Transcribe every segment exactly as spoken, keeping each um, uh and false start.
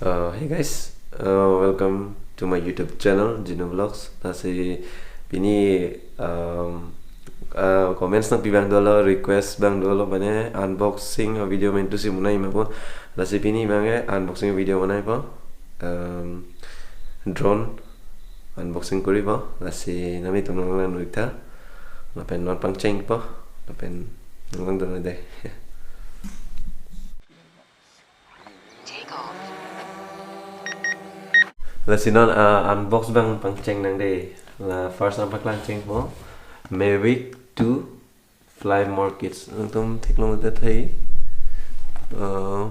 Uh, hey guys, uh, welcome to my YouTube channel, Jinu Vlogs. Lasi pini, um, uh, comments nangpi abang dolo, request abang dolo, mane unboxing video mentu si monai ma pu. Lasi pini abang ke unboxing video monai pu. Um, drone unboxing kori pu. Lasi nanglitum nanglang noi ta. Lapen non pangcheng pu. Lapen nanglang dolo dei. Lasi non, uh, unbox abang pangcheng nang dei. La first nangpaklang cheng pu Mavic two Fly More Kids. Nangtum theklong mate thai. Uh,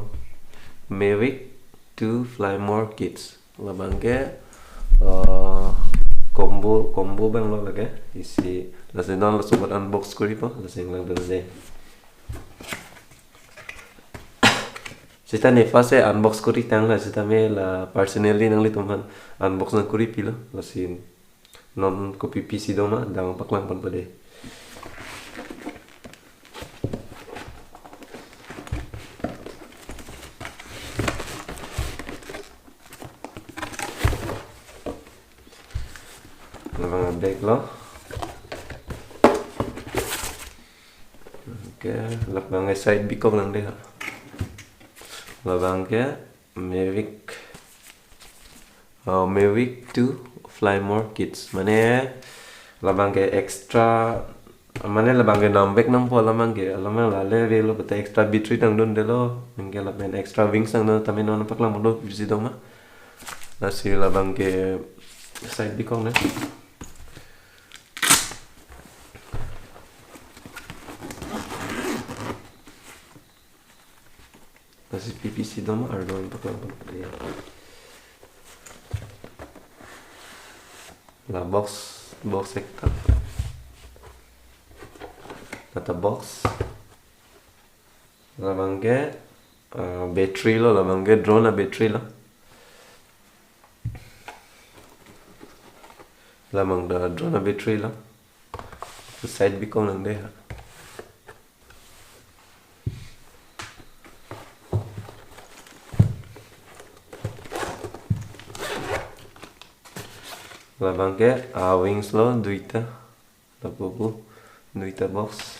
Mavic two Fly More Kids. Labang ke, uh, combo, combo abang lo lake. Isi, lasi non laso apot unbox kori pu. Lasi nanglang dolo dei. Seta ne first e unbox kori tanglo, seta me la personally nanglitum aphan unbox nangkori pilo, lasi non kopi pisi do ma, dam paklang ponpo dei. Labang bag lo. Okay, labang ke side bikok nang dei ha. Labang ke Mavic, uh, Mavic two Fly More Kids. Mane labang ke extra, mane labang ke namvek nangpo labang ke, labang la le avelo pute extra battery nangdun detlo, anke lapen extra wings nangdun, tame non paklang ponpo pisi do ma. Lasi labang ke side bikok nang. Lasi P P C do ma, ardo an paklang ponpo dei. La box, box ekta. Lata box. Labang ke, uh, battery lo, labang ke drone a battery lo. Labang ta drone a battery lo. Side bikok nang dei ha. Labang ke, ah, wings lo duita. Lapu pu duita box.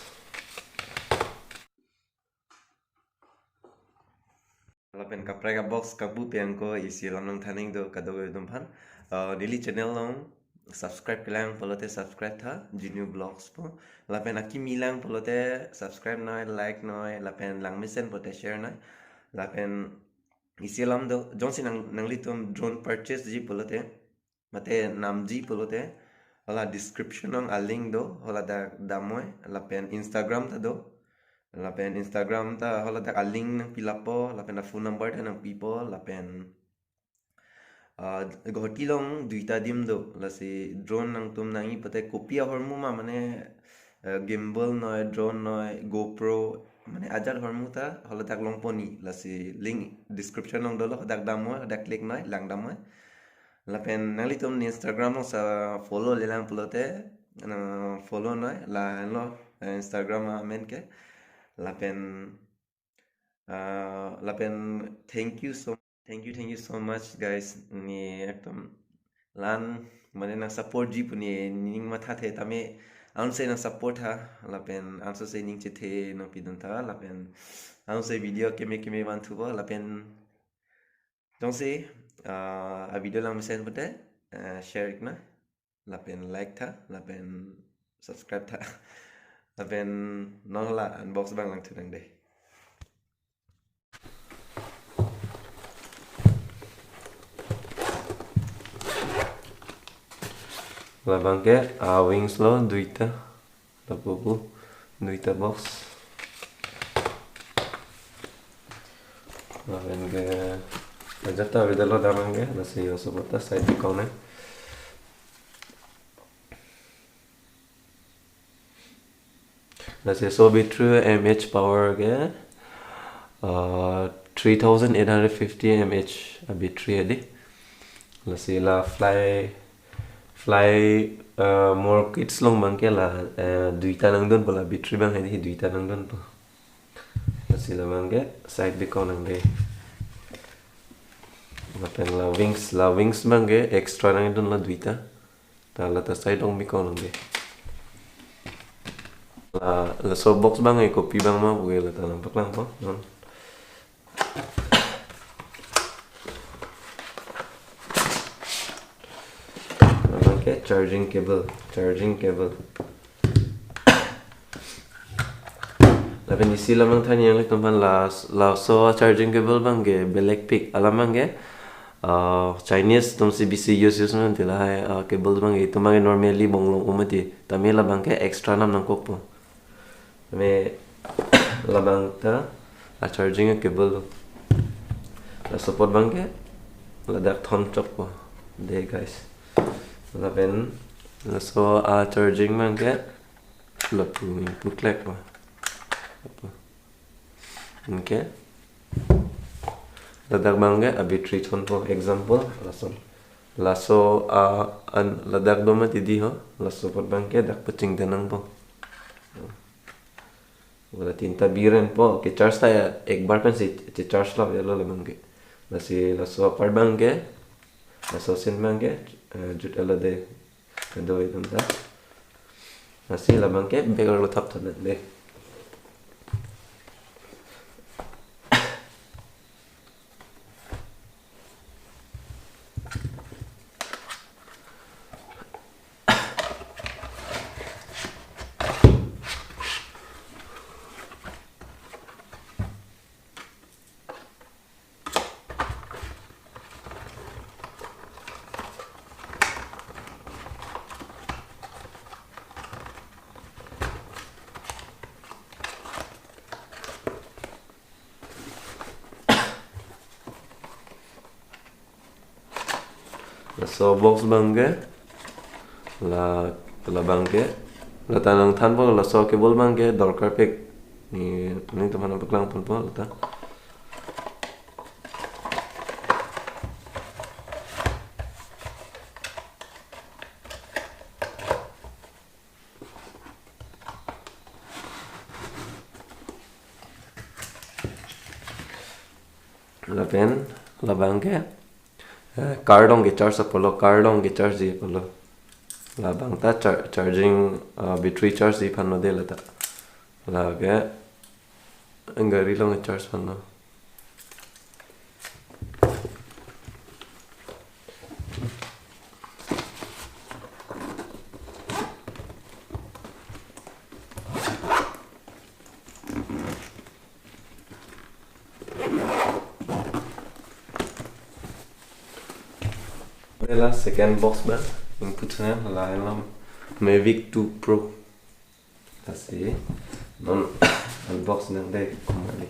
Lapen kaprek a box kabu piang ko isi lam nangthan ik do kadokave atum aphan. Uh, neli channel along subscribe kelang pulote subscribe tha, Jinu Vlogs pu. Lapen akimi lang pulote subscribe noi, like noi, lapen langmesen pulote share noi. Lapen isi alam do, jongsi nang, nanglitum drone purchase ji pulote, mate namji pulote, hala description along a link do, hala dak damnoi, lapen Instagram ta do, lapen Instagram ta hala dak a link nangpi lapo, lapen a phone number ta nangpipo, lapen, ah, Guwahati along duita adim do, lasi drone nangtum nangji pulote kopi ahormu ma, mane, eh, gimbal noi, drone noi, GoPro, mane ajat ahormu ta hala dak longponji, lasi link description along dolo, dak damnoi, dak click noi, lang damnoi. Lapen nanglitum ne Instagram along sa follow lelang pulote, eh, follow noi, la-anlo, eh, Instagram amen ke. Lapen, ah, lapen thank you so, thank you, thank you so much guys. Ne ekdom la-an mane nang support ji pu ne ning mathathe, tame anse nang support tha, lapen anse ning chethe nangpidun tha, lapen anse video keme keme vanthupo, lapen jongsi, ah, a video langmesen pulote, eh, share ik noi, lapen like tha, lapen subscribe tha, lapen non hala unbox abang langthu nang dei. Labang ke, ah, wings lo duita. Lapu pu duita box. Lapen ke ajat ta avedetlo damnang ke, lasi oso apot ta side bikok nang. Lasi laso battery mAh power ke, uh, three thousand eight hundred fifty mAh a battery adi. Lasi la Fly, Fly, uh, More Kids along abang ke la, uh, duita nangdunpo, la battery abang hedi duita nangdunpo. Lasi labang ke side bikok nang dei. Lapen la wings, la wings abangke extra nangdunlo duita. Ta lata side along bikong nangde. La, laso box abangke kopi abang ma puke lata nangpaklangpo non. Abangke charging cable, charging cable. Lapen isi alam nangthan nanglitum aphan, la, laso charging cable abangke belek pik alam abangke, ah, Chinese atumsi bisi use use mati lahai, ah, cable abangke, itum abangke normally bonglong-o mati. Tame labangke extra nam nangkokpo. Tame labang ta la charging cable lo. Laso apot abangke ladak thon chokpo. De guys. Lapen laso a-charging abangke lapu, lapu klek po. Lapu. Okay. Ladak abangke a-battery thonpo. Example, laso. Laso a, an, ladak do mati dei ho. Laso apot abangke dak pachingdun nangpo. Wala tinta biren po, kecharge ta ya, ek bar pensi charge lo ya lo labangke. Lasi laso apar abangke, laso asin abangke, eh, jut-et lo de. Kedo itum ta. Lasi labangke bag arlo thap tha nang de. Laso box abangke, la, labangke, lata nangthanpo laso cable abangke dorkar pik. Ni, nelitum aphan nangpaklangponpo lata. Lapen labangke, eh, car along kecharge apotlo, car along kechargeji apotlo. Labang ta char-, charging, ah, battery chargeji aphan lo de lata. Lake gari along charge aphan lo. Hala second box abang, input channel, hala hala Mavic two Pro. Lasi non unbox nang de kemali.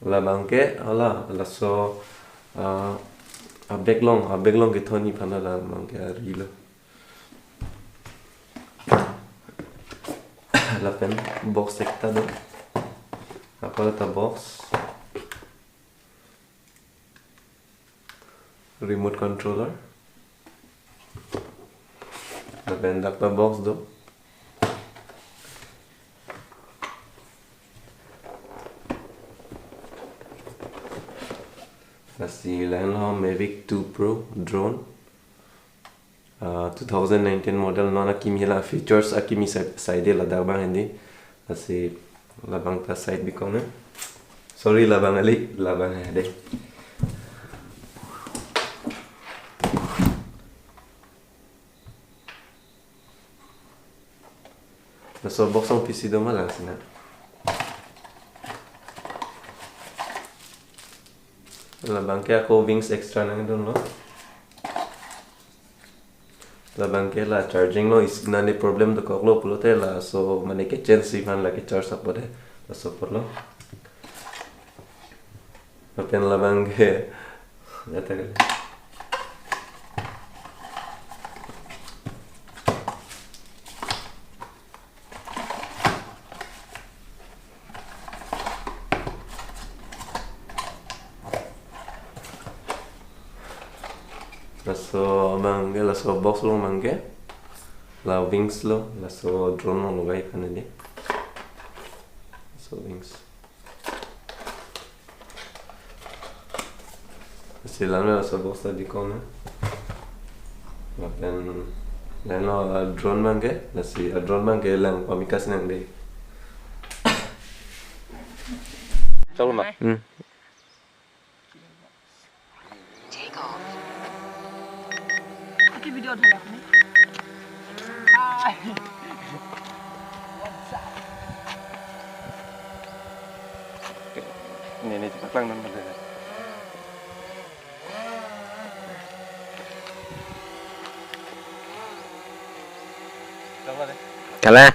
Labangke, hala, laso, ah, a-bag along, a-bag along kethonji aphan labangke ari lo. Lapen box ekta do. Apar ta box. Remote controller. Lapen dak ta box do. Lasi lahenlo Mavic two Pro drone. Ah, two thousand nineteen model, non akimi, hala features akimi sai, sai de ladak abang hedi. Lasi labang ta side bikong nang. Sorry, labang kali, labang he de. Laso box along pisi do ma lang sina. Labangke ako wings extra nangdunlo. Labangke la charging lo, is nani problem dokoklo pulote laso mane kechargeji aphan, la kecharge apot de, laso apotlo. Lapen labangke, ya ta kali. Terus So, abang ke laso box along abang ke la wings lo, laso drone along logai aphan neli. Laso wings. Lasi la-an lo laso box ta dikong na. Lapen la-an lo, ah, drone abang ke, lasi, ah, drone abang ke lang pameka si nangde. Chalo ma. Hmm. Take off. Aki video uthai apni? Hi. What's up? Ini, ini cepat lang nonton deh. Kala.